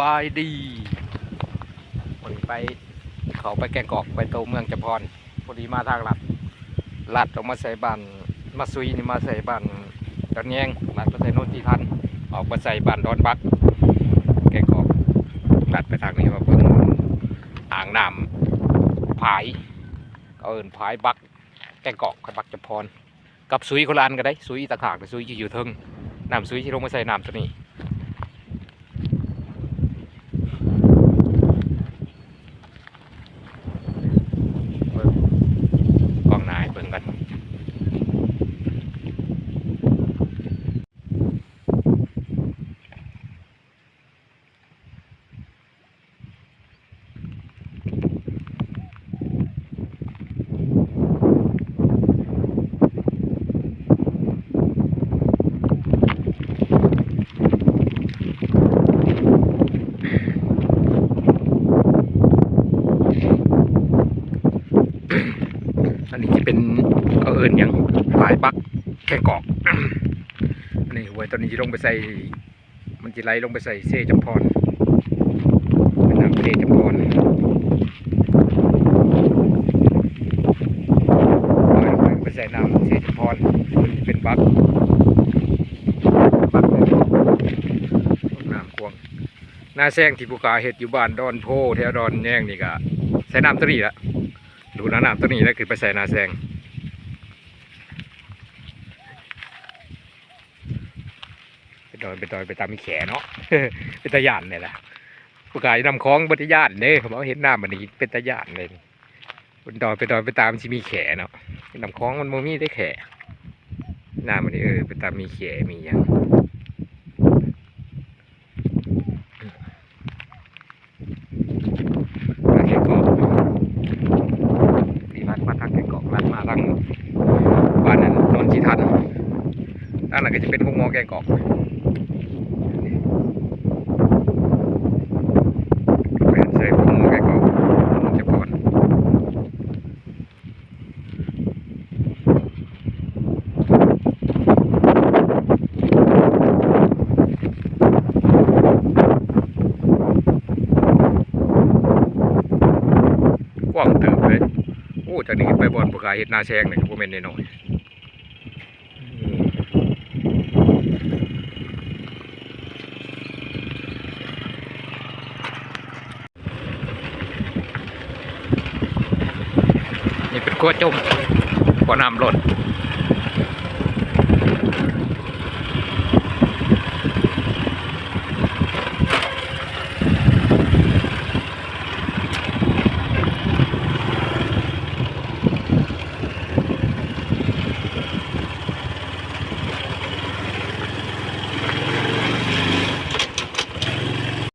ບາຍດີ ມື້ນີ້ໄປ ເຂົ້າໄປແກ້ງກອກ ໄປໂຕເມືອງຈຳພອນ ພໍດີມາທາງລັດ ລັດອອກມາໃສ່ບ້ານ ມາຊຸຍນີ້ ມາໃສ່ບ້ານດອນແຍງ ລັດໄປໃສ່ໂນນສີທັນ ອອກໄປໃສ່ບ້ານດອນບັກ ແກ້ງກອກ ລັດໄປທາງນີ້ ມາເບິ່ງອ່າງນ້ຳຜາຍ ເຂົາເອີ້ນຜາຍບັກ ແກ້ງກອກກັບບັກຈຳພອນ ກັບຊຸຍຄົນລະອັນກໍໄດ້ ຊຸຍອີກຕ່າງຫາກ ຊຸຍທີ່ຢູ່ເທິງ ນ້ຳຊຸຍທີ່ລົງມາໃສ່ນ້ຳຕົວນີ້ ເບິ່ງ ກ້ອງໜ້າໃຫ້ເບິ່ງກັນ. ອັນນີ້ຊິເປັນ ເຂົາເອີ້ນຫຍັງ ຝາຍບັກແກ້ງກອກ ອັນນີ້ຫ້ວຍ ຕອນນີ້ຊິລົງໄປໃສ່ ມັນຊິໄຫຼລົງໄປໃສ່ເຊຈຳພອນ ແມ່ນ້ຳເຊຈຳພອນ ໄປໃສ່ນ້ຳເຊຈຳພອນ ມັນຊິເປັນບັກ ບັກ ນ້ຳກວ້າງ. ນາແຊງທີ່ຜູ້ຂ້າເຮັດຢູ່ບ້ານດອນໂພ ແຖວດອນແຍງນີ້ກະໃສ່ນ້ຳຕົວນີ້ລະ ດູດເອົານ້ຳຕົວນີ້ລະ ຂຶ້ນໄປໃສ່ນາແຊງ. ເປັນດອຍ ເປັນດອຍ ເປັນຕາມີແຂເນາະ ເປັນຕາຢ້ານແດ່ລະ ຜູ້ກາຍນ້ຳຂອງບໍ່ໄດ້ຢ້ານເດ້ ເຂົາເວົ້າເຮັດນ້ຳອັນນີ້ເປັນຕາຢ້ານເດ້ ເປັນດອຍ ເປັນດອຍ ເປັນຕາມັນຊິມີແຂເນາະ ນ້ຳຂອງມັນບໍ່ມີເດ້ແຂ ນ້ຳອັນນີ້ ເອີ ເປັນຕາມີແຂມີຫຍັງ. ແກ້ງກອກ ທີ່ລັດມາທາງແກ້ງກອກ ລັດມາທາງບ້ານນັ້ນ ໂນນສີທັນ ທາງນັ້ນກໍຈະເປັນໂຮງໝໍແກ້ງກອກ ແມ່ນໃສ່ໂຮງໝໍແກ້ງກອກ ໂຮງໝໍຈຳພອນ. ກວ້າງເຕີບເລີຍ ໂອ້ ຈາກນີ້ໄປບ່ອນຜູ້ຂ້າເຮັດນາແຊງນີ້ກໍບໍ່ແມ່ນນ້ອຍໆ. ນີ້ເປັນຂົວຈົ່ມ ຂົວນ້ຳລົ້ນ